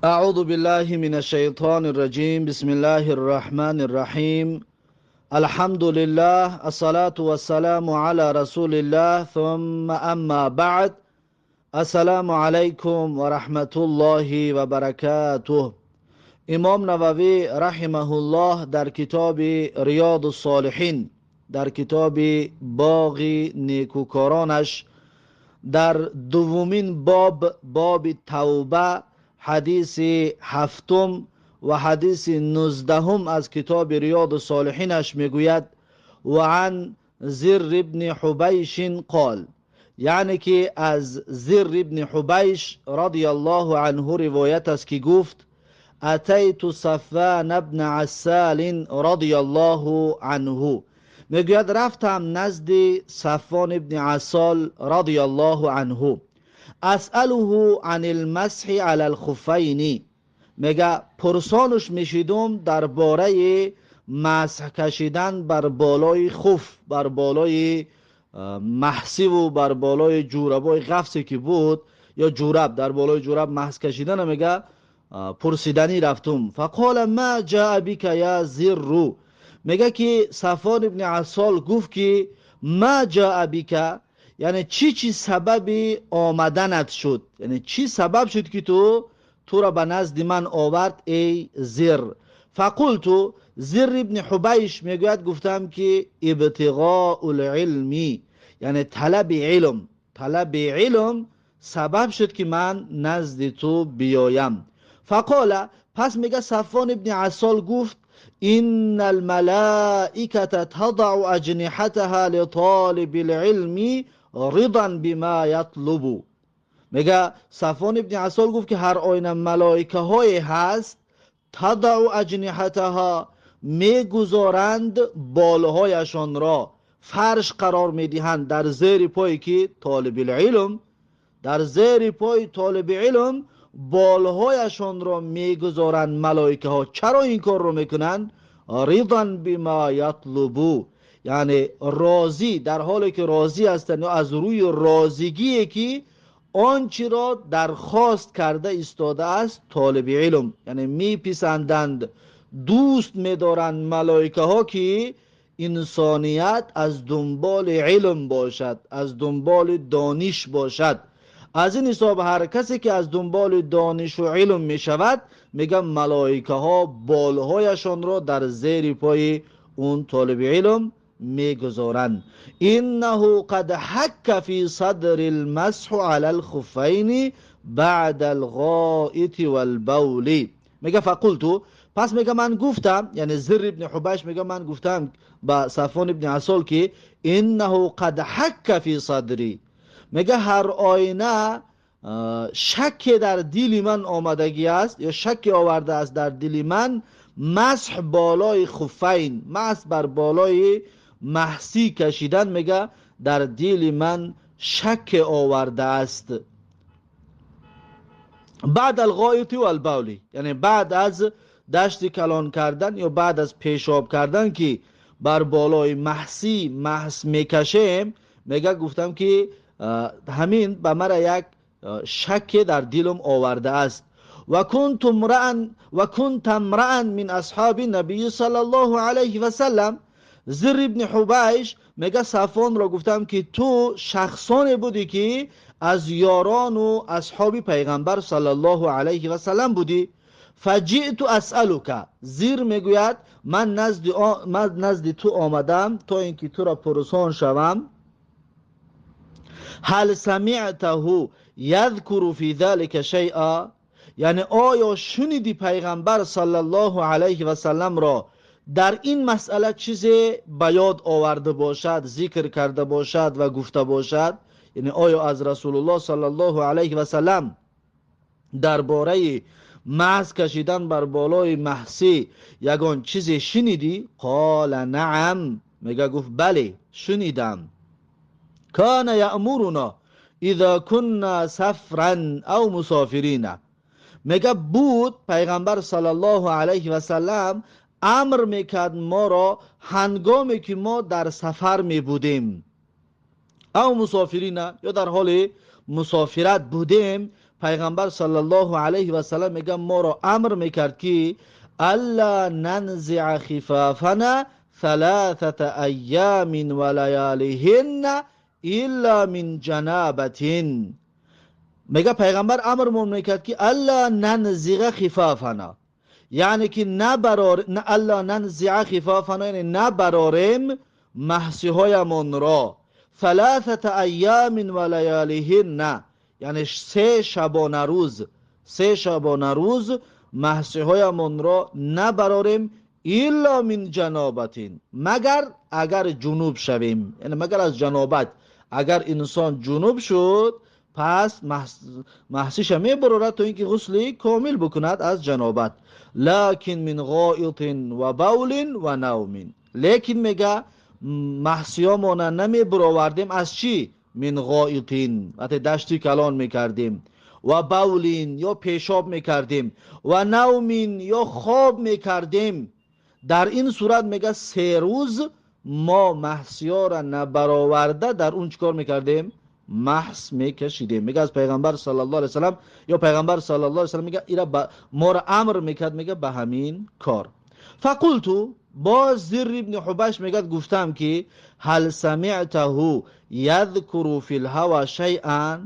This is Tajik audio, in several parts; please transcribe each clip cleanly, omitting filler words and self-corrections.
أعوذ بالله من الشيطان الرجيم. بسم الله الرحمن الرحيم. الحمد لله، الصلاة والسلام على رسول الله، ثم أما بعد. السلام علیکم و رحمت الله و برکاته. امام نووی رحمه الله در کتاب ریاض الصالحین، در کتاب باغ نیکوکارانش، در دومین باب، باب توبه، حدیث هفتم و حدیث 19 از کتاب ریاض الصالحینش میگوید: و عن زر ابن حبیش قال، یعنی که از زر ابن حبیش رضی الله عنه روایت است که گفت: اتیت صفوان ابن عسال رضی الله عنه. میگوید رفتم نزد صفوان ابن عسال رضی الله عنه، اسأله عن المسح علی الخفین. میگه پرسانش میشیدم درباره مسح کشیدن بر بالای خف، بر بالای محسی و بر بالای جوربای غفصی که بود یا جورب، در بالای جورب محس کشیدن میگه پرسیدنی رفتم. فقال ما جاء بك یا زر. میگه که صفوان ابن عسال گفت که ما جاء بك، یعنی چی چی سبب آمدنت شد، یعنی چی سبب شد که تو را به نزد من آورد ای زر. فقلت، زر ابن حبیش میگوید گفتم که ابتغاء العلمی، یعنی طلب علم، طلب علم سبب شد که من نزد تو بیایم. فقال، پس میگه صفوان ابن عسال گفت: ان الملائکه تضع اجنحتها لطالب العلم رضا بما یطلب. میگه صفوان ابن عسال گفت که هر آینه ملائکه های هست، تضع اجنحتها، میگذارند بالهایشان را، فرش قرار میدهند در زیر پای که طالب العلم، در زیر پای طالب علم بالهایشان را میگذارند ملائکه ها. چرا این کار رو میکنند؟ رضا بما یطلبو، یعنی راضی، در حالی که راضی هستند، از روی راضیگی که آنچه را درخواست کرده ایستاده است طالب علم، یعنی میپسندند، دوست میدارند ملائکه ها که انسانیت از دنبال علم باشد، از دنبال دانش باشد. از این حساب هر کسی که از دنبال دانش و علم می شود، میگم ملائکه ها بالهایشان را در زیر پای اون طالب علم میگذارند. انه قد حک فی صدر المسح علی الخفین بعد الغائط والبول. میگه فقلت، پس میگه من گفتم، یعنی زر ابن حبیش میگه من گفتم با صفوان ابن عسال که انه قد حک فی صدری، میگه هر آینه شک در دل من آمدگی است یا شک آورده است در دل من، مسح بالای خفین، مسح بر بالای محسی کشیدن، میگه در دل من شک آورده است. بعد الغایط و البولی، یعنی بعد از دشت کلان کردن یا بعد از پیشاب کردن که بر بالای محسی محس میکشیم، میگه گفتم که همین به مرا یک شک در دلم آورده است. و کنت امرأ من اصحاب نبی صلی الله علیه و سلم. زر ابن حبیش میگه صفوان را گفتم که تو شخصانی بودی که از یاران و اصحاب پیغمبر صلی الله علیه و سلم بودی. فجئت اسألک، زیر میگوید من نزد تو آمدم تا اینکه تو را پرسان شوم. هل سمعته یذکر فی ذلک شیئا، یعنی آیا شنیدی پیغمبر صلی الله علیه و سلم را در این مسئله چیزی به یاد آورده باشد، ذکر کرده باشد و گفته باشد؟ یعنی آیا از رسول الله صلی الله علیه و سلم درباره محس کشیدن بر بالای محسی یگان چیزی شنیدی؟ قال نعم، میگه گفت بله شنیدم. کان یأمرنا اذا كنا سفرا او مسافرین، میگه بود پیغمبر صلی الله علیه و سلم امر میکرد ما را هنگامی که ما در سفر می بودیم او مسافرین، یا در حال مسافرت بودیم، پیغمبر صلی الله علیه و سلم میگه ما را امر میکرد که الا ننزع خفافنا ثلاثة ایام و لیالیهن الا من جنابة. میگه پیغمبر امرمون میکرد که الا ننزع خفافنا، یعنی که نبرار، الا ننزع خفافنا یعنی نبراریم محسی هایمون را، ثلاثة ایام و لیالیهن یعنی 3 شبانه روز، 3 شبانه روز محسی هایمون را نبراریم الا من جنابتین، مگر اگر جنوب شویم، یعنی مگر از جنابت. اگر انسان جنوب شد پس محسیش میبرارد تا اینکه غسل کامل بکند از جنابت. لکن من غائط و بول و نوم، لیکن میگه محسیامون نمیبراوردیم از چی؟ من غائطین، وقتی دشتی کلان میکردیم، و بولین یا پیشاب میکردیم، و نومین یا خواب میکردیم. در این صورت میگه 3 روز ما محسیا را نبراورده در اون چیکار میکردیم؟ محس میکشیدیم. میگه از پیغمبر صلی الله علیه وسلم یا پیغمبر صلی الله علیه وسلم میگه ایرا ما را امر میکرد، میگه به همین کار. فقلت، باز زر ابن حبش میگه گفتم که هل سمعته یذکر فی الهوى شیئا،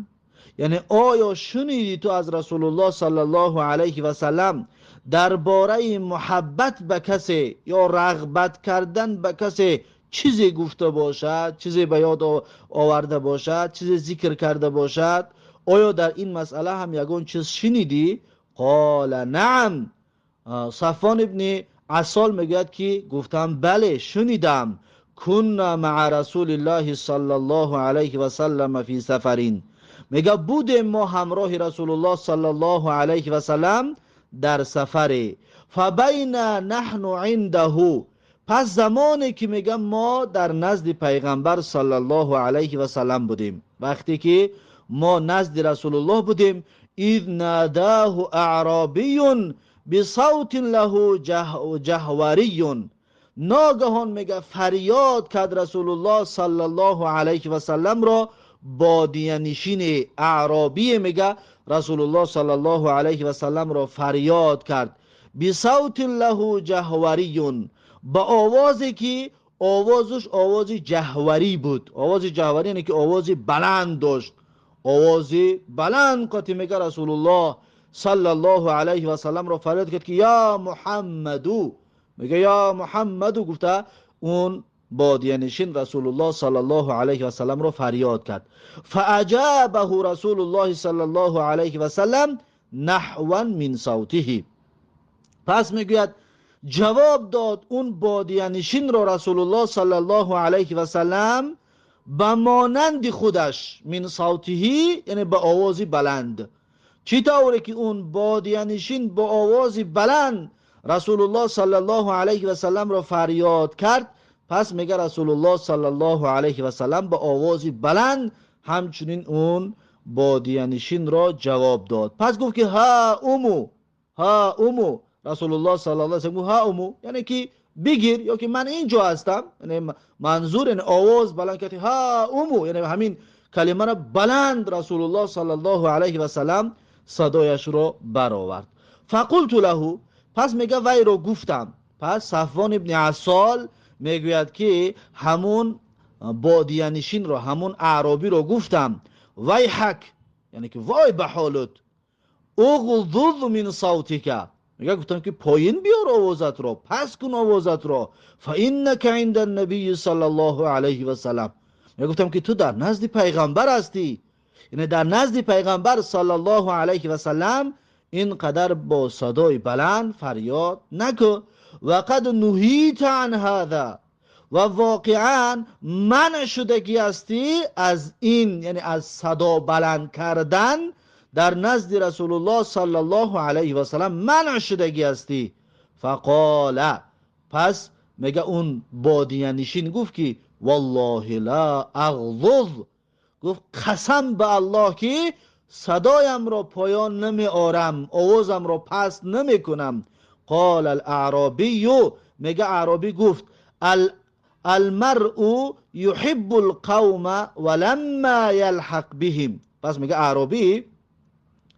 یعنی آیا شنیدی تو از رسول الله صلی الله علیه و سلم درباره محبت به کسی یا رغبت کردن به کسی چیزی گفته باشد، چیزی به یاد آورده باشد، چیزی ذکر کرده باشد؟ آیا در این مسئله هم یگان چیز شنیدی؟ قال نعم. صفوان ابن عسال میگوید که گفتم بله شنیدم. كنا مع رسول الله صلی الله علیه و سلم فی سفرین، میگه بودیم ما همراه رسول الله صلی الله علیه و سلم در سفری. فبینا نحن عنده، پس زمانی که میگه ما در نزد پیغمبر صلی الله علیه و سلم بودیم، وقتی که ما نزد رسول الله بودیم، اذ ناداه اعرابی بصوت له جهوری، ناگهان میگه فریاد کرد رسول الله صلی الله علیه و سلم را بادیه نشین اعرابی، میگه رسول الله صلی الله علیه و سلم را فریاد کرد بصوت له جهوری، با آوازی که آوازش آواز جهوری بود. آواز جهوری یعنی که آواز بلند داشت، آواز بلند قاطی میگه رسول الله صلی الله علیه و سلم را فریاد کرد که یا محمدو، میگه یا محمدو گفته اون بادیه نشین رسول الله صلی الله علیه و سلم را فریاد کرد. فاجابه رسول الله صلی الله علیه و سلم نحوا من صوته، پس میگوید جواب داد اون بادیه نشین را رسول الله صلی الله علیه و سلم به مانند خودش، من صوته یعنی به آواز بلند. چی طوری که اون بادیه نشین با آواز بلند رسول الله صلی الله علیه و سلم را فریاد کرد، پس میگه رسول الله صلی الله علیه و سلم با آواز بلند همچنین اون بادیه نشین را جواب داد. پس گفت که ها امو، ها امو، رسول الله صلی الله علیه و سلم گفت ها امو، یعنی که بگیر یا که من اینجا هستم، یعنی منظور این آواز بلند کرد ها امو، یعنی همین کلمه را بلند رسول الله صلی الله علیه و سلم صدایش را برآورد. فقلت له، پس میگه وی را گفتم. پس صفوان ابن عسال میگوید که همون بادیه نشین را، همون اعرابی را گفتم ویحک، یعنی که وای به حالت، اغضض من صوتک، میگه گفتم که پایین بیار آوازت را، پس کن آوازت را، فانک عند النبی صلی الله علیه و سلم، میگه گفتم که تو در نزد پیغمبر هستی، یعنی در نزد پیغمبر صلی الله علیه و سلم اینقدر با صدای بلند فریاد نکن. وقد نهیت عن هذا، و واقعا منع شدگی هستی از این، یعنی از صدا بلند کردن در نزد رسول الله صلی الله علیه و سلم منع شدگی هستی. فقال، پس میگه اون بادیه نشین گفت که والله لا اغضض، گفت قسم به الله که صدایم را پایان نمی آرم، آوازم را پس نمی کنم. قال الاعرابی، میگه اعرابی گفت المرء يحب القوم ولما يلحق بهم. پس میگه اعرابی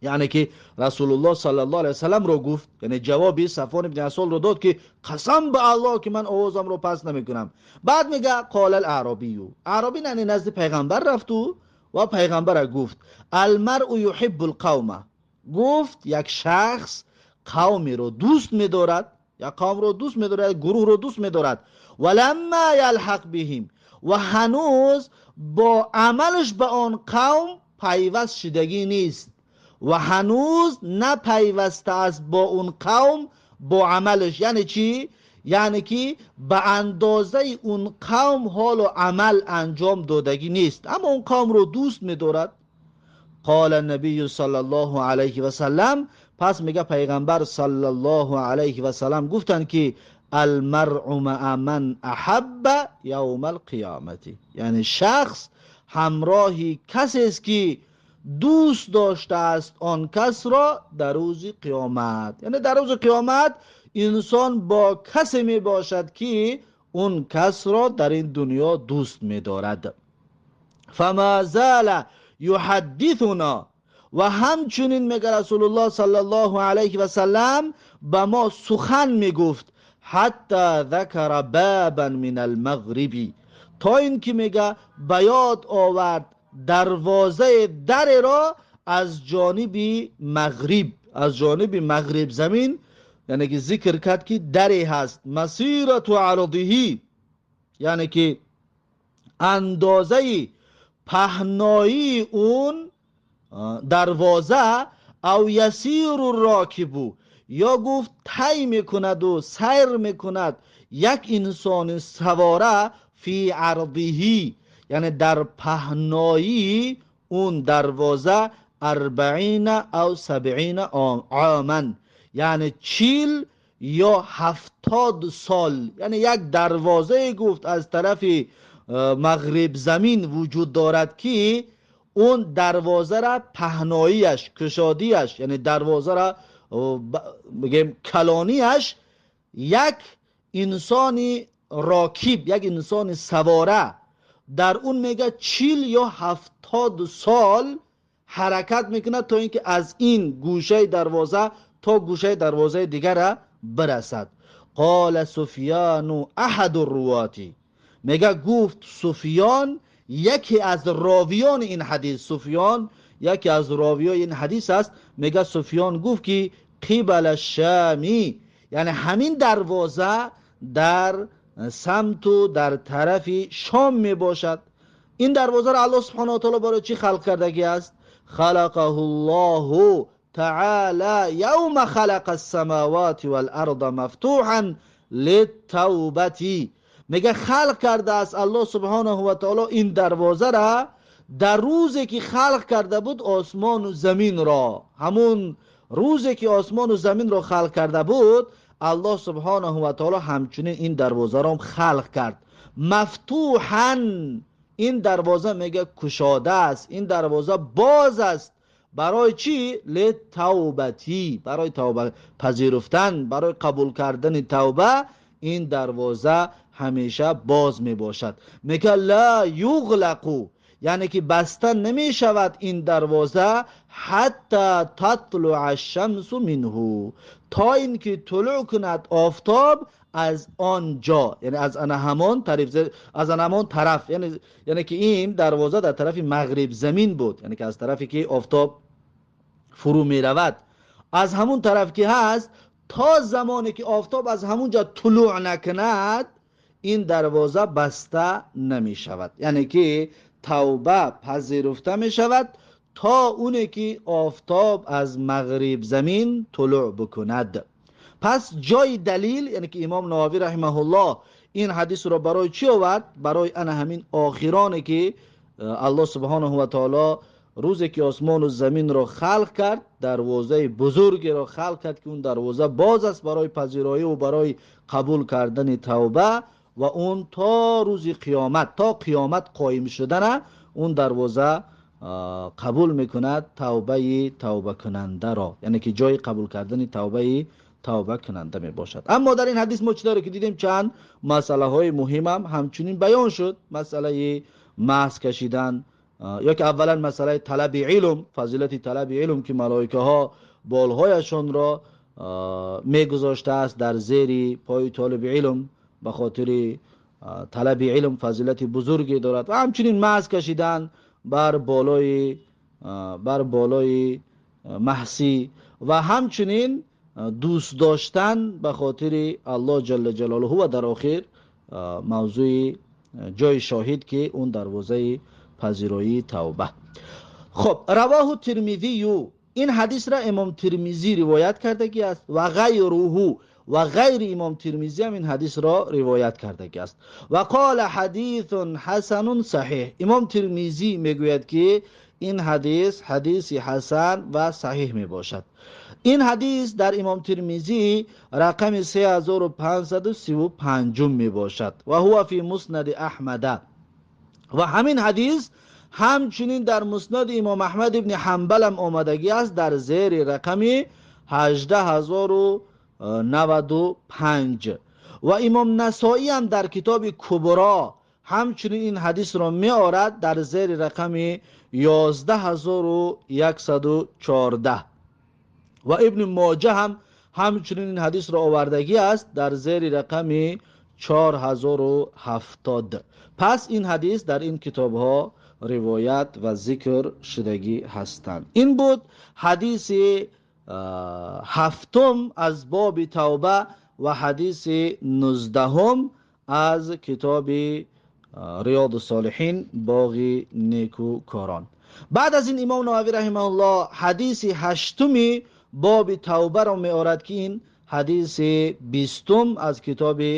Яъне ки Расулуллоҳ саллаллоҳу алайҳи васаллам ро гуфт, яъне ҷавоби Сафвон ибн Асол ро дод ки қасам ба Аллоҳ ки ман овозамро паст намекунам. Баъд мега қол ал-аъробию, аъробӣ яъне назди пайғамбар рафту ва пайғамбара гуфт алмаръу юҳиббу алқавма, гуфт як шахс қавмеро дӯст медорад, як қавмро дӯст медорад, як гурӯҳро дӯст медорад, валамма ялҳақ биҳим, ва ҳанӯз бо амалаш ба он қавм пайваст шудагӣ нест ва ҳанӯз напайваста аст бо он қавм бо амалаш. Яъне чӣ? Яъне ки ба андозаи он қавм ҳоло амал анҷом додагӣ нест, аммо он қавмро дӯст медорад. Қол набию саллаллоҳу алайҳи васаллам, пас мега пайғамбар саллаллоҳу алайҳи васаллам гуфтанд ки алмаръу маа ман аҳабба явма алқиёмати, яъне шахс ҳамроҳи касест ки дӯст доштааст он касро дар рӯзи қиёмат. Яъне дар рӯзи қиёмат инсон бо касе мебошад ки он касро дар ин дунё дӯст медорад. Фама зала юҳаддисуна, ва ҳамчунин мега Расулуллоҳ саллаллоҳу алайҳи васаллам ба мо сухан мегуфт ҳатта закара бабан мин алмағриби, то ин ки мега ба ёд овард дарвозаи дареро аз ҷониби мағриб, аз ҷониби мағриб замин, яъне ки зикр кард ки даре ҳаст масирату арзиҳи, яъне ки андозаи паҳноии он дарвоза, ав ясиру рокибу, ё гуфт тай мекунаду сайр мекунад як инсони савора фи арзиҳи, яъне дар паҳноии он дарвоза арбаина ав сабъина оман, яъне 40 ё 70 сол. Яъне як дарвозае гуфт аз тарафи мағриб замин вуҷуд дорад ки он дарвозара паҳноияш, кушодияш, яъне дарвозара бигем калонияш як инсони рокиб, як инсони савора дар он мега 40 ё 70 сол ҳаракат мекунад то ин ки аз ин гӯшаи дарвоза то гӯшаи дарвозаи дигара бирасад. Қола Суфёну аҳаду рувоти, мега гуфт Суфён яке аз ровиёни ин ҳадис, Суфён яке аз ровиёни ин ҳадис аст. Мега Суфён гуфт ки қибала шами, яъне ҳамин дарвоза дар самту дар тарафи Шом мебошад. Ин дарвозаро Аллоҳ субҳонаҳу ва таъоло барои чӣ халқ кардагӣ аст? Халақаҳуллоҳу таъола явма халақа ссамавати вал арда мафтуҳан литтавбати. Мега халқ кардааст Аллоҳ субҳонаҳу ва таъоло ин дарвозаро дар рӯзе ки халқ карда буд осмону заминро. Ҳамун рӯзе ки осмону заминро халқ карда буд, Аллоҳ субҳонаҳу ва таъоло ҳамчунин ин дарвозаро халқ кард. Мафтуҳан, ин дарвоза мега кушода аст, ин дарвоза боз аст. Барои чӣ? Литавбати, барои тавба пазируфтан, барои қабул кардани тавба ин дарвоза ҳамеша боз мебошад. Мега ла юғлақу, яъне ки баста намешавад ин дарвоза ҳатта татлуа аш-шамсу минҳу, то ин ки тулӯъ кунад офтоб аз он ҷо, яъне аз ана ҳамон тараф, аз ана ҳамон тараф, яъне ки ин дарвоза дар тарафи мағриб замин буд, яъне ки аз тарафе ки офтоб фурӯ меравад, аз ҳамон тараф ки ҳаст, то замоне ки офтоб аз ҳамон ҷо тулӯъ накунад ин дарвоза баста намешавад. Яъне ки тавба пазируфта мешавад то оне ки офтоб аз мағриб замин тулӯъ бикунад. Пас ҷои далил, яъне ки имом Нававӣ раҳимаҳуллоҳ ин ҳадисро барои чӣ овард? Барои ана ҳамин охироне ки Аллоҳ субҳонаҳу ва таъоло рӯзе ки осмону заминро халқ кард, дарвозаи бузургеро халқ кард ки он дарвоза боз аст барои пазироӣ ва барои қабул кардани тавба, ва он то рӯзи қиёмат, то қиёмат қоим шудана он дарвоза қабул мекунад тавбаи тавбакунандаро, яъне ки ҷои қабул кардани тавбаи тавбакунанда мебошад. Аммо дар ин ҳадис мо чӣ дорем ки дидем чанд масъалаҳои муҳимам ҳамчунин баён шуд. Масъалаи маҳз кашидан, ё ки аввалан масъалаи талаби илм, фазилати талаби илм, ки малоикаҳо болҳояшонро мегузоштааст дар зери пои толиби илм, ба хотири талаби илм фазилати бузурге дорад ва ҳамчунин маҳз кашидан бар болои маҳсӣ ва ҳамчунин дӯст доштан ба хотири Аллоҳ ҷалла ҷалолуҳу ва дар охир мавзӯи ҷои шоҳид, ки он дарвозаи пазироии тавба. Хуб, равоҳу Тирмизию, ин ҳадисра имом Тирмизӣ ривоят кардагӣ аст ва ғайруҳу, ва ғайри имом Тирмизӣ ҳам ин ҳадисро ривоят кардагӣ аст. Ва қола ҳадисун ҳасанун саҳиҳ. Имом Тирмизӣ мегӯяд, ки ин ҳадис ҳадиси ҳасан ва саҳиҳ мебошад. Ин ҳадис дар имом Тирмизӣ рақами 3535 мебошад ва ҳува фи муснади Аҳмада. Ва ҳамин ҳадис ҳамчунин дар муснади имом Аҳмад ибни Ҳанбал ҳам омадагӣ аст дар зери рақами 18095. Ва имом Насоӣ ҳам дар китоби Кубро ҳамчунин ин ҳадисро меорад дар зери рақами 11114. Ва ибни Моҷа ҳам ҳамчунин ин ҳадисро овардагӣ аст дар зери рақами 4070. Пас ин ҳадис дар ин китобҳо ривоят ва зикр шудагӣ ҳастанд. Ин буд ҳадиси ҳафтум аз боби тавба ва ҳадиси 19 аз китоби Риёду Солиҳин, боғи некӯкорон. Баъд аз ин имом Нававӣ раҳимаҳуллоҳ ҳадиси ҳаштуми боби тавбаро меорад, ки ин ҳадиси 20 аз китоби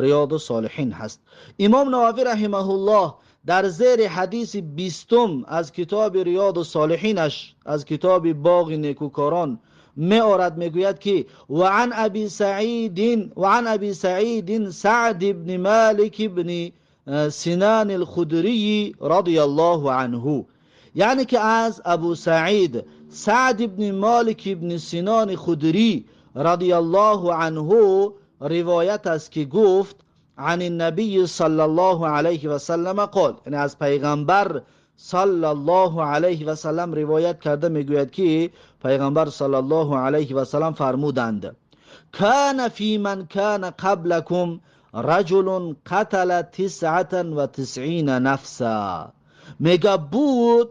Риёду Солиҳин ҳаст. Имом Нававӣ раҳимаҳуллоҳ дар зери ҳадиси 20 аз китоби Риёду Солиҳинаш, аз китоби боғи некӯкорон меорад, мегӯяд, ки ва ан аби саидин, ва ан аби саидин Саъд ибни Малик ибни Синан ал-Худрий радияллоҳу анҳу, яъне ки аз Абу Саид Саъд ибни Малик ибни Синан Худрий радияллоҳу анҳу ривоят аст, ки гуфт: عن النبي صلى الله عليه وسلم قال، یعنی از پیغمبر صلی الله علیه و سلم روایت کرده میگوید که پیغمبر صلی الله علیه و سلم فرمودند: کان فی من کان قبلکم رجل قتل 99 نفسا. میگه بود،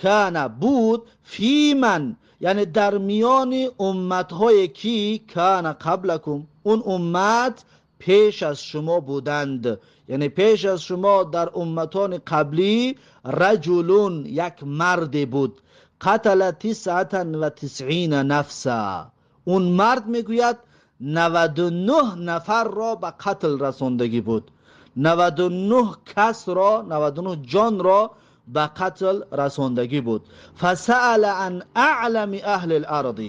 کان بود، فی من یعنی در میان امتهای کی، کان قبلکم اون امت پیش از شما بودند، یعنی پیش از شما در امتان قبلی، رجلون یک مرد بود، قتل 99 نفسا، اون مرد میگوید 99 نفر را به قتل رساندگی بود، 99 کس را، 99 جان را به قتل رساندگی بود. فسأل عن اعلم اهل الارض،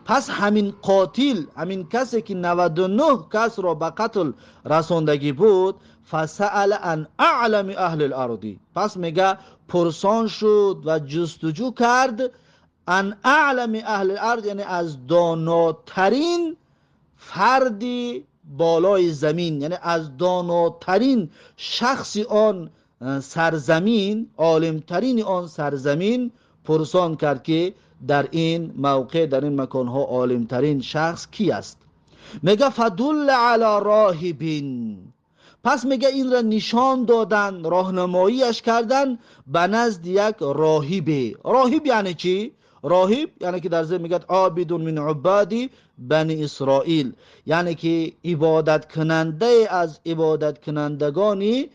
پس همین قاتل، همین کسی که 99 کس را به قتل رساندگی بود، فسأل عن اعلم اهل الارض، پس میگه پرسان شد و جستجو کرد، عن اعلم اهل الارض یعنی از داناترین فردی بالای زمین، یعنی از داناترین شخص آن سرزمین، عالمترین آن سرزمین پرسان کرد که در این موقع، در این مکانها عالمترین شخص کی است. میگه فدل علی راهبین، پس میگه این را نشان دادن، راهنماییش کردن به نزد یک راهبه. راهب یعنی چی؟ راهب یعنی که در ذهن میگه عابد من عباد بنی اسرائیل، یعنی که عبادت کننده از عبادت کنندگانی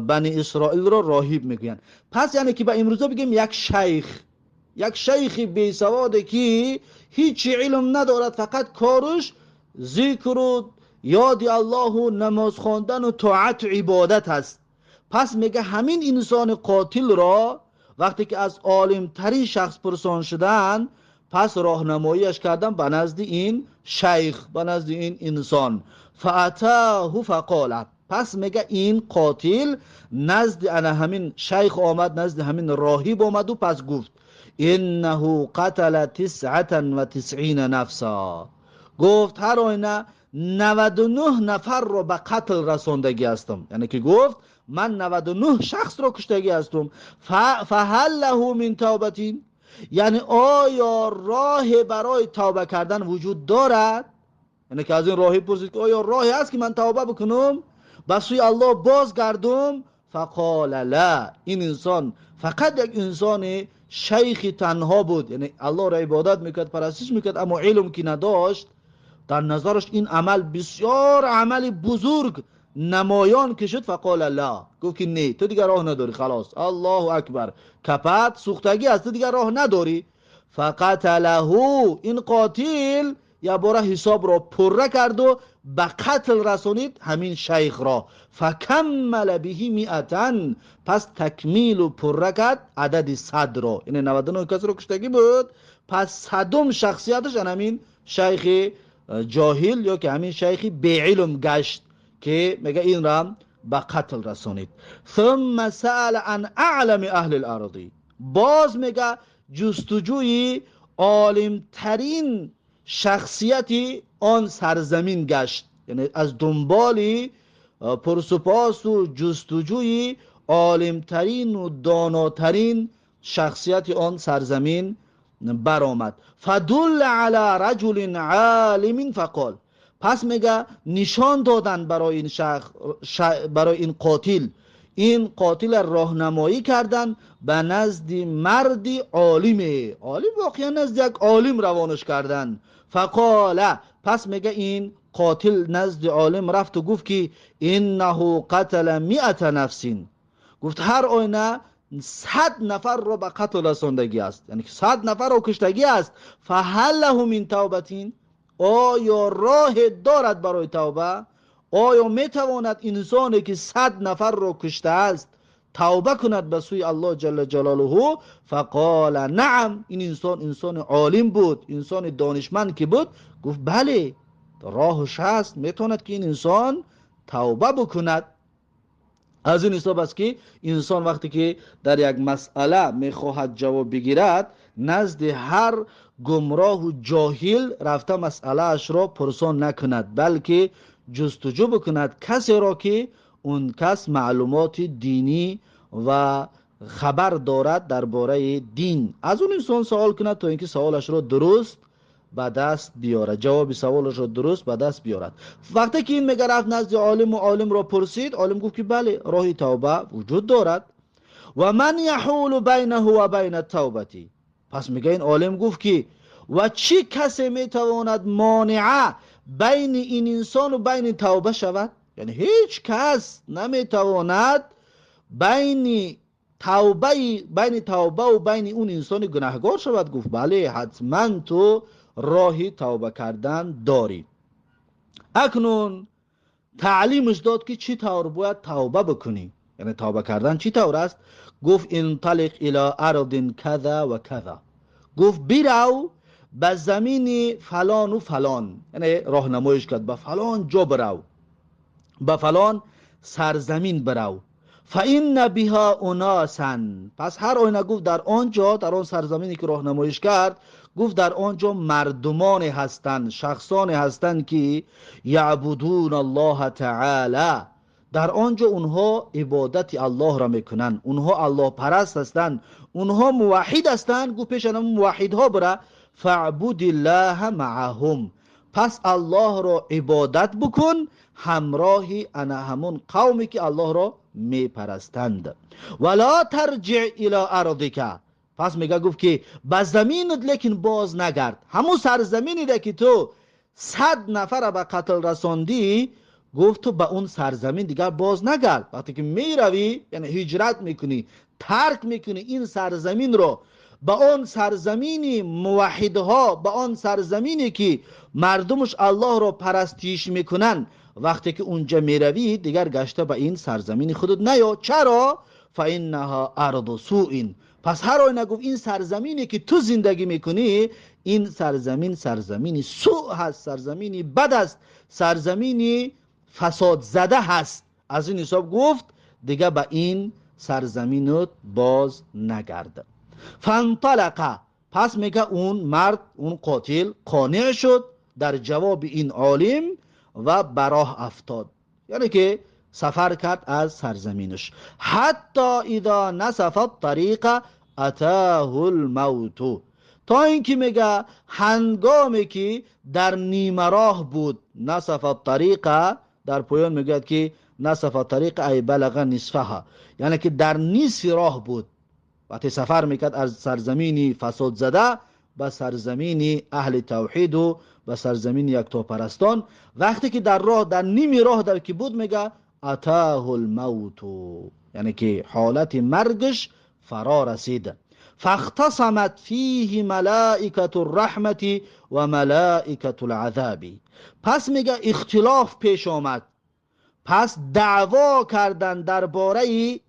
بنی اسرائیل را راهب میگویند. پس یعنی که به امروزه بگیم یک شیخ، یک شیخ بی سواد که هیچ علم ندارد، فقط کارش ذکر و یاد الله و نماز خواندن و طاعت و عبادت هست. پس میگه همین انسان قاتل را وقتی که از عالم ترین شخص پرسان شدن، پس راهنماییش کردن به نزد این شیخ، به نزد این انسان. فاتاه فقال، پس میگه این قاتل نزد انا همین شیخ آمد، نزد همین راهب آمد و پس گفت انه قتل 99 نفسا، گفت هر آینه 99 نفر را به قتل رساندگی هستم، یعنی که گفت من 99 شخص را کشتگی هستم. فهل له من توبة، یعنی آیا راه برای توبه کردن وجود دارد؟ یعنی که از این راهی پرسید که آیا راهی هست که من توبه بکنم، به سوی الله بازگردم؟ فقال لا. این انسان فقط یک انسان شیخ تنها بود، یعنی الله را عبادت میکرد، پرستش میکرد، اما علم که نداشت. در نظرش این عمل بسیار عمل بزرگ نمایان که شد. فقال لا، گفت که نه، تو دیگر راه نداری، خلاص، الله اکبر، کپت سوختگی است، تو دیگر راه نداری. فقتله، این قاتل یا باره حساب را پره کرد و به قتل رسانید همین شیخ را. فکمل به مئتن، پس تکمیل و پره کرد عدد 100 را، یعنی 99 کس را کشتگی بود، پس صدم شخصیتش همین شیخ جاهل یا که همین شیخ بی علم گشت که میگه این را به قتل رسانید. ثم سأل عن اعلم اهل الارض، باز میگه جستجوی عالمترین شخصیتی آن سرزمین گشت، یعنی از دنبال پرسپاس و جستجوی عالمترین و داناترین شخصیت آن سرزمین برآمد. فدل علی رجل عالم فقال، پس میگه نشان دادن برای این شخص، برای این قاتل، این قاتل راهنمایی کردن به نزد مردی عالمه، عالم واقعا نزد یک عالم روانش کردن. فقال، پس میگه این قاتل نزد عالم رفت و گفت که انه قتل 100 نفس، گفت هر آینه 100 نفر را به قتل رساندگی است، یعنی 100 نفر را کشتگی است. فهل له من توبة، آیا راه دارد برای توبه؟ آیا میتواند انسانی که 100 نفر را کشته است توبه کند به سوی الله جل جلاله؟ فقال نعم. این انسان انسان عالم بود، انسان دانشمند که بود، گفت بله راهش هست، میتواند که این انسان توبه بکند. از این حساب است که انسان وقتی که در یک مسئله میخواهد جواب بگیرد، نزد هر گمراه و جاهل رفته مسئله اش را پرسان نکند، بلکه جستجو بکند کسی را که اون کس معلومات دینی و خبر دارد درباره دین، از اون انسان سوال کند تا اینکه سوالش را درست به دست بیارد، جواب سوالش را درست به دست بیارد. وقتی که این میگه رفت نزد عالم و عالم را پرسید، عالم گفت که بله راه توبه وجود دارد. و من یحول بینه و بین التوبه، پس میگه این عالم گفت که و چی کسی میتواند مانعه بین این انسان و بین توبه شود؟ یعنی هیچ کس نمیتواند بین توبه و بین اون انسان گناهگار شود. گفت بله حتما تو راهی توبه کردن داری. اکنون تعلیمش داد که چی طور باید توبه بکنی، یعنی توبه کردن چی طور است. گفت انطلق الى ارض کذا و کذا، گفت برو به زمین فلان و فلان، یعنی راهنماییش کرد به فلان جا برو، به فلان سرزمین برو. فإن بها اناسا، پس هر آینه گفت در آنجا، در آن سرزمینی که راهنماییش کرد، گفت در آنجا مردمان هستند، شخصان هستند که یعبدون الله تعالی، در آنجا اونها عبادت الله را میکنند، اونها الله پرست هستند، اونها موحد هستند. گفت پیش موحدها بره، فاعبد الله معهم، پس الله را عبادت بکن همراه انا همون قومی که الله را میپرستند. ولا ترجع الى ارضک، پس میگه گفت که به زمینت لیکن باز نگرد، همون سرزمینی ده که تو 100 نفر به قتل رساندی، گفت تو به اون سرزمین دیگر باز نگرد. وقتی که میروی، یعنی هجرت میکنی، ترک میکنی این سرزمین رو، به آن سرزمینی موحدها، به آن سرزمینی که مردمش الله را پرستیش میکنن، وقتی که اونجا میروی دیگر گشته به این سرزمین خودت نیا. چرا؟ فانها ارض سوء، پس هر آینه گفت این سرزمینی که تو زندگی میکنی، این سرزمین سرزمینی سوء هست، سرزمینی بد است، سرزمینی فساد زده هست. از این حساب گفت دیگه به این سرزمینت باز نگرد. فانطلق، پس میگه اون مرد، اون قاتل قانع شد در جواب این عالم و براه افتاد، یعنی که سفر کرد از سرزمینش. حتی اذا نصف الطریق اتاه الموت، تا اینکه میگه هنگامی که در نیمه راه بود، نصف الطریق در پایان میگه که نصف الطریق ای بلغ نصفها، یعنی که در نصف راه بود. وقتی سفر میکرد از سرزمینی فساد زده به سرزمین اهل توحید و به سرزمین یکتاپرستان، وقتی که در راه، در نیمی راه در که بود، میگه اتاه الموت، یعنی که حالت مرگش فرا رسید. فاختصمت فیه ملائکة الرحمة و ملائکة العذاب، پس میگه اختلاف پیش آمد، پس دعوا کردن درباره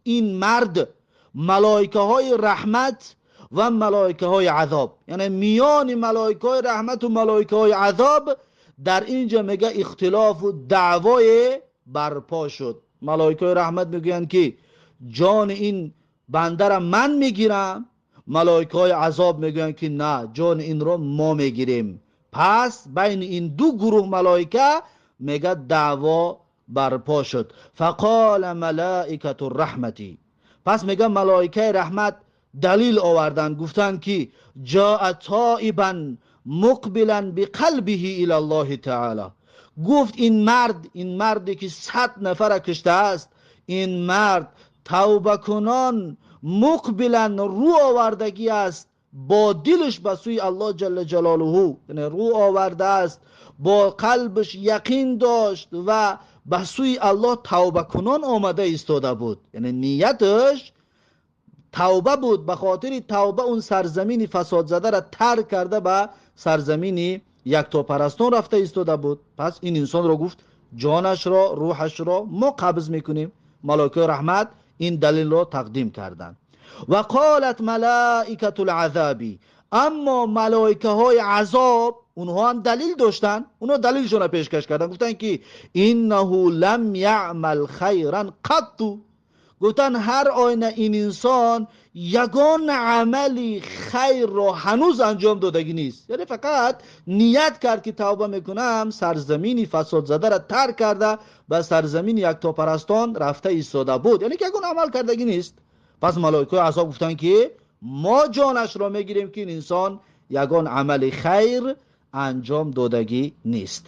این مرد ملائکه های رحمت و ملائکه های عذاب، یعنی میان ملائکه های رحمت و ملائکه های عذاب در اینجا میگه اختلاف و دعوای برپا شد. ملائکه های رحمت میگویند که جان این بنده را من میگیرم، ملائکه های عذاب میگویند که نه، جان این را ما میگیریم. پس بین این دو گروه ملائکه میگه دعوا برپا شد. فقال ملائکة الرحمتی، پس میگه ملائکه رحمت دلیل آوردن، گفتن که جاء تائبا مقبلا بقلبه الی الله تعالی. گفت این مرد، این مردی که 100 نفر کشته است، این مرد توبه کنان مقبلا رو آوردگی است با دلش به سوی الله جل جلاله، یعنی رو آورده است، با قلبش یقین داشت و به سوی الله توبه کنان آمده ایستاده بود، یعنی نیتش توبه بود، به خاطر توبه اون سرزمین فساد زده را ترک کرده به سرزمین یکتاپرستان رفته ایستاده بود. پس این انسان را گفت جانش را، روحش را ما قبض میکنیم. ملائکه رحمت این دلیل را تقدیم کردند. و قالت ملائکة العذاب، اما ملائکه های عذاب اونها هم دلیل داشتن، اونها دلیلشون را پیشکش کردن، گفتن که انه لم یعمل خیرا قط، گفتن هر آینه این انسان یگان عملی خیر را هنوز انجام دادگی نیست، یعنی فقط نیت کرد که توبه میکنم، سرزمینی فساد زده را ترک کرده به سرزمین یکتاپرستان رفته ایستاده بود، یعنی که یگان عمل کردگی نیست. پس ملائکه عذاب گفتن که ما جانش را میگیریم که این انسان یگان عمل خیر انجام دادگی نیست.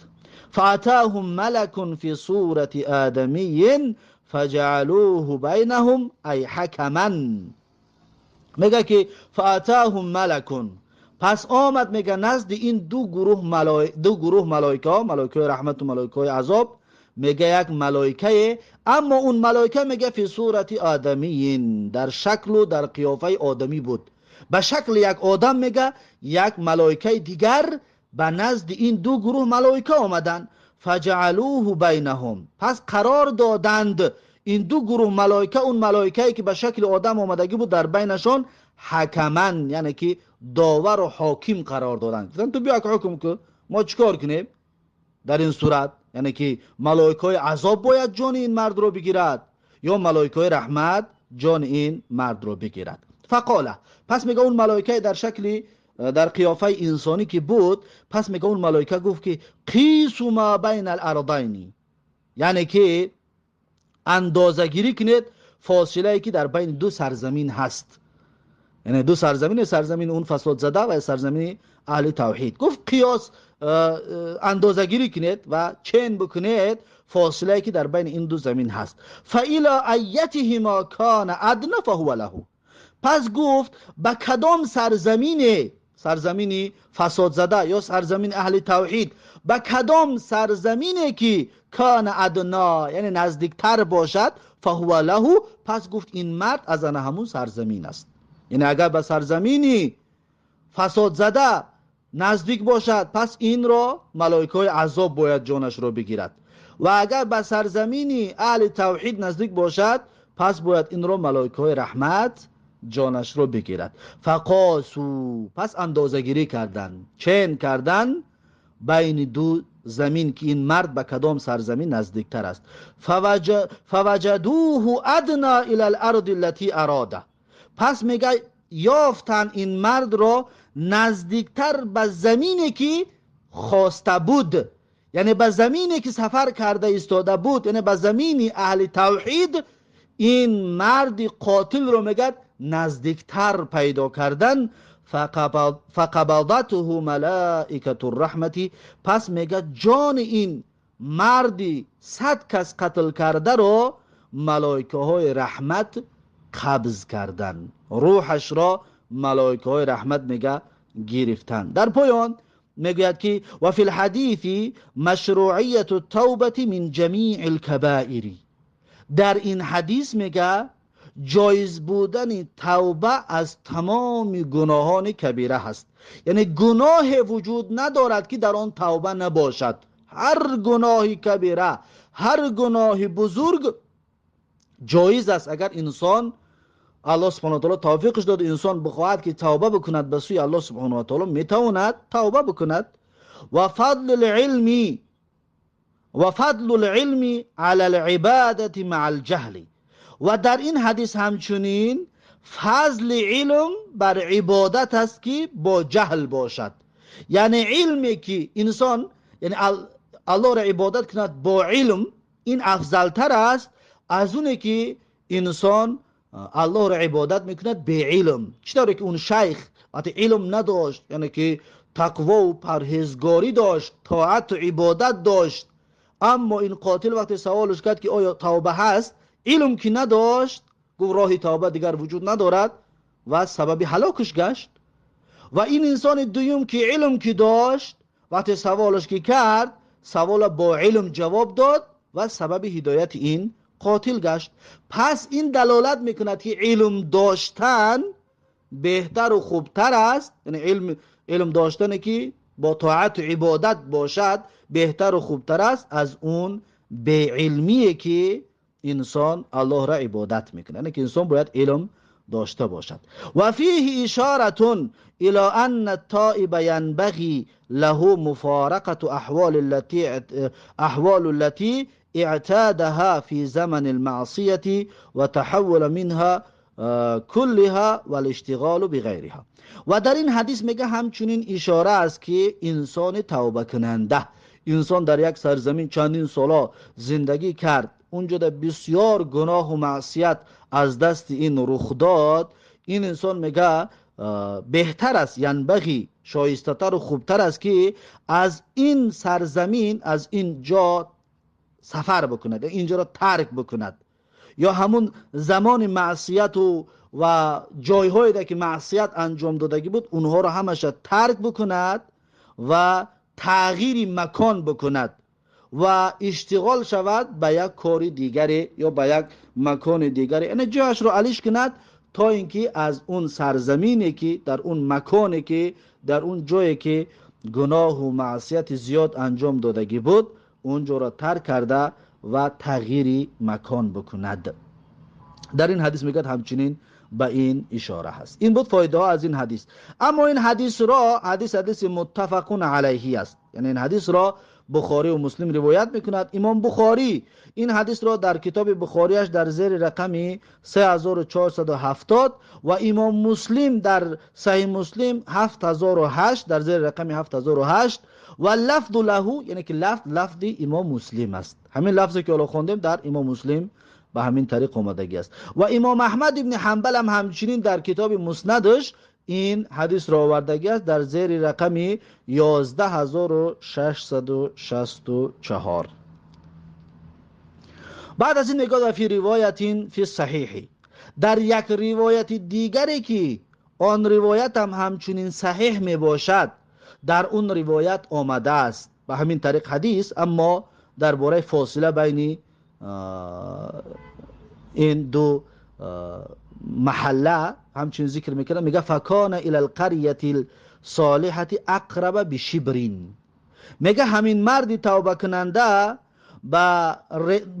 فاتاهم ملک فی صورت آدمی فجعلوه بینهم ای حکما، میگه که فاتاهم ملک، پس آمد میگه نزد این دو گروه ملائکه، ملائکه رحمت و ملائکه عذاب، میگه یک ملائکه، اما اون ملائکه میگه فی صورت آدمی، در شکل و در قیافه آدمی بود، به شکل یک آدم میگه یک ملائکه دیگر به نزد این دو گروه ملائکه آمدن. فجعلوه بینهم، پس قرار دادند این دو گروه ملائکه، اون ملائکه‌ای که به شکل آدم آمدگی بود در بینشان حکمن، یعنی که داور و حاکم قرار دادند. گفتن تو بیا که حکم کن، ما چیکار کنیم در این صورت؟ یعنی که ملائکه عذاب باید جان این مرد رو بگیرد یا ملائکه رحمت جان این مرد رو بگیرد. فقاله، پس میگه اون ملائکه در شکل در قیافه انسانی که بود، پس میگه اون ملائکه گفت که قیسوا ما بین الارضین، یعنی که اندازه گیری کنید فاصله ای که در بین دو سرزمین هست، یعنی دو سرزمین، سرزمین اون فساد زده و سرزمین اهل توحید. گفت قیاس اندازه گیری کنید و چین بکنید فاصله ای که در بین این دو زمین هست. فإلی ایتهما کان ادنی فهو له، پس گفت به کدام سرزمین، سرزمینی فساد زده یا سرزمین اهل توحید، به کدام سرزمینی که کان ادنا، یعنی نزدیکتر باشد، فهو له، پس گفت این مرد از آن همون سرزمین است. یعنی اگر به سرزمینی فساد زده نزدیک باشد، پس این را ملائکه عذاب باید جانش را بگیرد، و اگر به سرزمینی اهل توحید نزدیک باشد، پس باید این را ملائکه رحمت جانش رو بگیرد. فقاسو، پس اندازه گیری کردن، چین کردن بین دو زمین که این مرد به کدام سرزمین نزدیکتر است. فوجدوه ادنا الی الارض التي اراده، پس میگه یافتن این مرد را نزدیکتر به زمینی که خواسته بود، Яъне ба замине ки сафар карда истода буд, яъне ба замини аҳли тавҳид, ин марди қотилро мегӯяд наздиктар пайдо кардан. Фақабадатҳу малаикату рраҳмати, пас мегӯяд ҷони ин марди 100 кас қатл кардаро малоикаҳои раҳмат қабз кардан, рӯҳашро малоикаҳои раҳмат мега гирифтан. Дар поён мегӯяд ки ва фи лҳадиси машруияту тавбати мин ҷамии лкабаири, дар ин ҳадис мега ҷоиз будани тавба аз тамоми гуноҳони кабира ҳаст. Яъне гуноҳе вуҷуд надорад ки дар он тавба набошад. Ҳар гуноҳи кабира, ҳар гуноҳи бузург ҷоиз аст. Агар инсон Аллоҳ субҳонаҳу ва таъоло тавфиқаш дод, инсон бихоҳад ки тавба бикунад ба сӯи Аллоҳ субҳонаҳу ва таъоло, метавонад тавба бикунад. Ва фадлул илми ва фадлул илми ала ал-ибадати маъал ҷаҳли, ва дар ин ҳадис ҳамчунин фазли илм бар ибодат аст ки бо ҷаҳл бошад. Яъне илме ки инсон, яъне Аллоҳро ибодат кунад бо илм, ин афзалтар аст аз оне ки инсон Аллоҳро ибодат мекунад беилм. Чӣ тавре ки он шайх вақте илм надошт, яъне ки тақвову парҳезгорӣ дошт, тоату ибодат дошт, аммо ин қотил вақте саволаш кард ки оё тавба ҳаст, илм ки надошт, гуфт роҳи тавба дигар вуҷуд надорад ва сабаби ҳалокаш гашт. Ва ин инсони дуюм ки илм ки дошт, вақте саволаш ки кард, савола бо илм ҷавоб дод ва сабаби ҳидояти ин қотил гашт. Пас ин далолат мекунад ки илм доштан беҳтару хубтар аст, яъне илм доштане ки бо тоату ибодат бошад беҳтару хубтар аст аз он беилмие ки инсон Аллоҳро ибодат мекунад. Яъне ки инсон бояд илм дошта бошад. Ва фиҳи ишоратун ило анна ттоиба янбағӣ лаҳу муфорақату аҳволу ллатӣ اعتادها في زمن المعصية وتحول منها كلها والاشتغال بغيرها. و در این حدیث میگه همچنین اشاره است که انسان توبه کننده، انسان در یک سرزمین چندین سالا زندگی کرد، اونجا در بسیار گناه و معصیت از دست این رخ داد، این انسان میگه بهتر است، ینبغی شایسته تر و خوبتر است که از این سرزمین، از این جا سفر بکند، اینجا را ترک بکند، یا همون زمان معصیت و جایهایی که معصیت انجام دادگی بود اونها را همش ترک بکند و تغییر مکان بکند و اشتغال شود به یک کار دیگری یا به یک مکان دیگری، یعنی جایش را علیش کند تا اینکه از اون سرزمینی که در اون مکانی که در اون جایی که گناه و معصیت زیاد انجام دادگی بود اونجا را ترک کرده و تغییر مکان بکند. در این حدیث میگه همچنین به این اشاره هست. این بود فایده ها از این حدیث. اما این حدیث را حدیث متفق علیه است، یعنی این حدیث را بخاری و مسلم روایت میکند. امام بخاری این حدیث را در کتاب بخاریش در زیر رقم 3470 و امام مسلم در صحیح مسلم 7008 در زیر رقم 7008 و لفظ له، یعنی که لفظ امام مسلم است. همین لفظی که حالا خواندیم در امام مسلم به همین طریق آمدگی است. و امام احمد ابن حنبل هم همچنین در کتاب مسندش این حدیث را آوردگی است در زیر رقم 11664. بعد از این نگاه فی روایت فی صحیح، در یک روایت دیگری که آن روایت هم همچنین صحیح می باشد، در اون روایت آمده است به همین طریق حدیث، اما درباره فاصله بین این دو محله همچنین ذکر میکنه. میگه فکان الی القریه الصالحه اقرب بشبرین، میگه همین مرد توبه کننده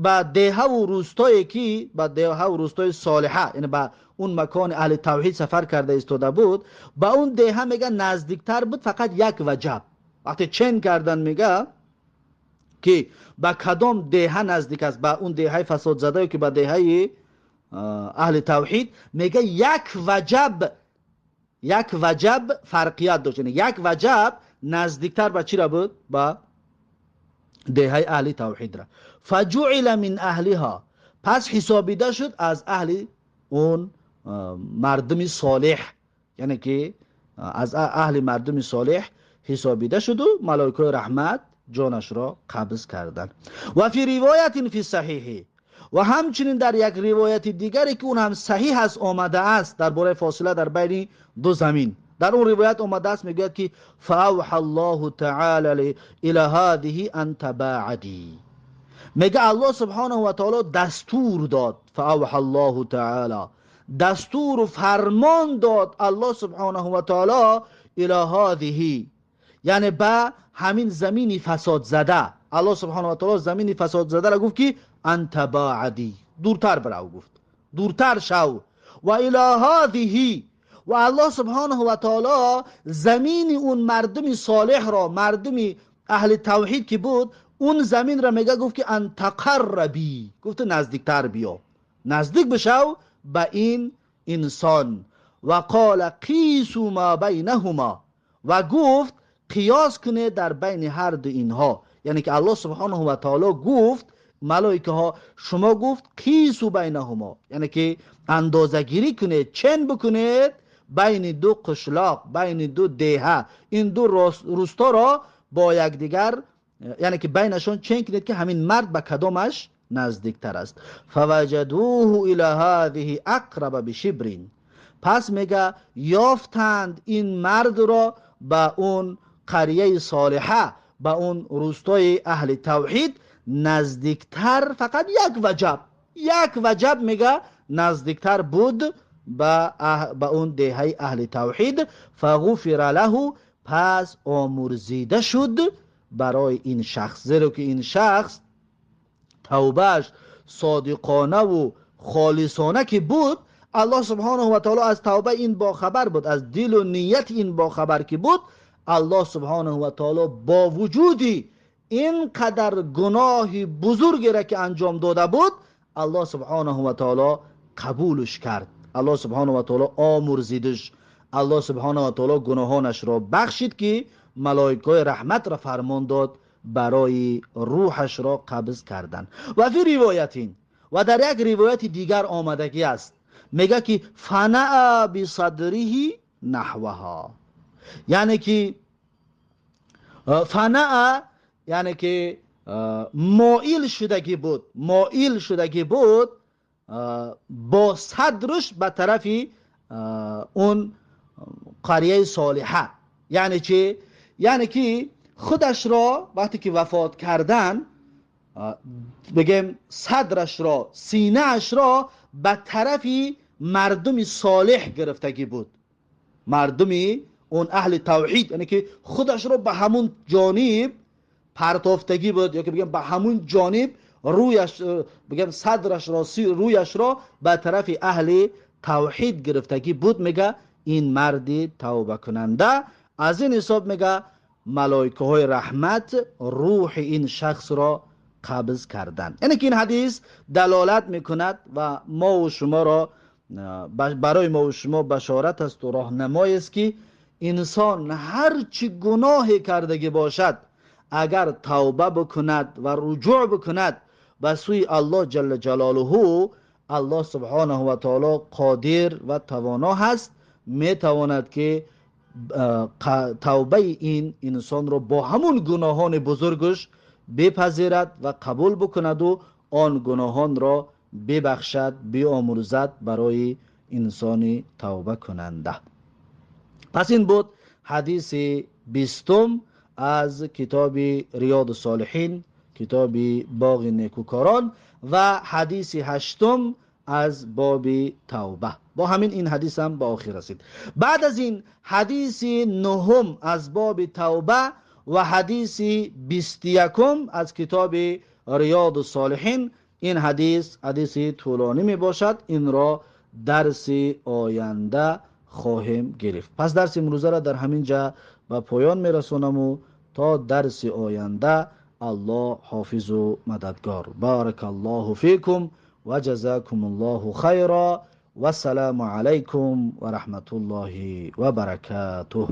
به دهه و روستایی که به دهه و روستای صالحه، یعنی به اون مکان اهل توحید سفر کرده ایستاده بود، به اون دهه میگه نزدیکتر بود فقط یک وجب. وقتی چین کردن میگه که به کدام دهه نزدیک است، به اون دهه فساد زده که به دهه اهل توحید، میگه یک وجب فرقیت داشت، یعنی یک وجب نزدیکتر به چی را بود؟ به Деҳаи аҳли тавҳидра. Фаҷуила мин аҳлиҳа, пас ҳисобида шуд аз аҳли он мардуми солеҳ, яъне ки аз аҳли мардуми солеҳ ҳисобида шуду малоикаи раҳмат ҷонашро қабз карданд. Ва фи ривоятин фи саҳиҳи, ва ҳамчунин дар як ривояти дигаре ки он ҳам саҳиҳ аст омадааст дар бораи фосила дар байни ду замин. Дар он ривоят омадааст, мегӯяд ки фаавҳа Аллоҳу таъала ила ҳадиҳи ан табаъадӣ. Мега Аллоҳ субҳонаҳу ва таъоло дастур дод, фаавҳа Аллоҳу таъала дастуру фармон дод Аллоҳ субҳонаҳу ва таъоло ила ҳадиҳи, яъне ба ҳамин замини фасодзада. Аллоҳ субҳонаҳу ва таъоло замини фасодзадаро гуфт ки ан табаъадӣ, дуртар бирав, гуфт дуртар шав. Ва ила ҳадиҳи, ва Аллоҳ субҳонаҳу ва таъоло замини он мардуми солеҳро, мардуми аҳли тавҳид ки буд, он заминро мега гуфт ки ан тақаррабӣ, гуфт наздиктар биё, наздик бишав ба ин инсон. Ва қола қису ма байнаҳума, ва гуфт қиёс кунед дар байни ҳар ду инҳо. Яъне ки Аллоҳ субҳонаҳу ва таъоло гуфт малоикаҳо шумо гуфт қису байнаҳума, яъне ки андозагирӣ кунед, чен бикунед байни ду қишлоқ, байни ду деҳа, ин ду русторо бо якдигар, яъне ки байнашон чен кунед ки ҳамин мард ба кадомаш наздиктар аст. Фаваҷадуҳу ила ҳадиҳи ақраба бишибрин, пас мега ёфтанд ин мардро ба он қарияи солиҳа, ба он рустои аҳли тавҳид наздиктар, фақат як ваҷаб, як ваҷаб мега наздиктар буд ба он деҳаи аҳли тавҳид. Фағуфира лаҳу, пас омурзида шуд барои ин шахс, зеро ки ин шахс тавбааш содиқонаву холисона ки буд, Аллоҳ субҳонаҳу ва таъоло аз тавбаи ин бохабар буд, аз дилу нияти ин бохабар ки буд, Аллоҳ субҳонаҳу ва таъоло бо вуҷуди ин қадар гуноҳи бузургеро ки анҷом дода буд, Аллоҳ субҳонаҳу ва таъоло қабулш кард. Аллоҳ субҳонаҳу ва таъоло омурзидаш, Аллоҳ субҳонаҳу ва таъоло гуноҳонашро бахшид ки малоикаи раҳматро фармон дод барои рӯҳашро қабз кардан. Ва фи ривоятин, ва дар як ривояти дигар омадагӣ аст, мега ки фанаа бисадриҳи наҳваҳо, яъне ки фанаа, яъне ки моил шудагӣ буд, моил шудагӣ буд бо садрш ба тарафи он қарияи солиҳа. Яъне чи? Яъне ки худашро вақте ки вафот кардан, бигем садрашро, синаашро ба тарафи мардуми солеҳ гирифтагӣ буд, мардуми он аҳли тавҳид, яъне ки худашро ба ҳамун ҷониб партофтагӣ буд, ё ки бигем ба ҳамун ҷониб рӯяш, бигем садрашро, рӯяшро ба тарафи аҳли тавҳид гирифтагӣ буд. Мега ин марди тавбакунанда аз ин ҳисоб мега малоикаҳои раҳмат рӯҳи ин шахсро қабз карданд. Яъне ки ин ҳадис далолат мекунад ва мову шуморо, барои мову шумо башорат аст ва роҳнамой аст ки инсон ҳар чӣ гуноҳе кардагӣ бошад, агар тавба бикунад ва руҷӯъ бикунад ба сӯи Аллоҳ ҷалла ҷалолуҳу, Аллоҳ субҳонаҳу ва таъоло қодир ва тавоно ҳаст, метавонад ки тавбаи ин инсонро бо ҳамун гуноҳони бузургаш бипазирад ва қабул бикунаду он гуноҳонро бибахшад, биомӯрзад барои инсони тавбакунанда. Пас ин буд ҳадиси 20 аз китоби Риёду Солиҳин, китоби Боғи Некӯкорон, ва ҳадиси 8 аз боби тавба. Бо ҳамин ин ҳадис ҳам ба охир расид. Баъд аз ин ҳадиси 9 аз боби тавба ва ҳадиси 21 аз китоби Риёду Солиҳин. Ин ҳадис ҳадиси тӯлонӣ мебошад, инро дарси оянда хоҳем гирифт. Пас дарси имрӯзаро дар ҳамин ҷа ба поён мерасонаму то дарси оянда Аллоҳ ҳофизу мададгор. Баракаллоҳу фикум ва ҷазакумуллоҳу хайра. Вассаламу алайкум ва раҳматуллоҳи ва баракатуҳ.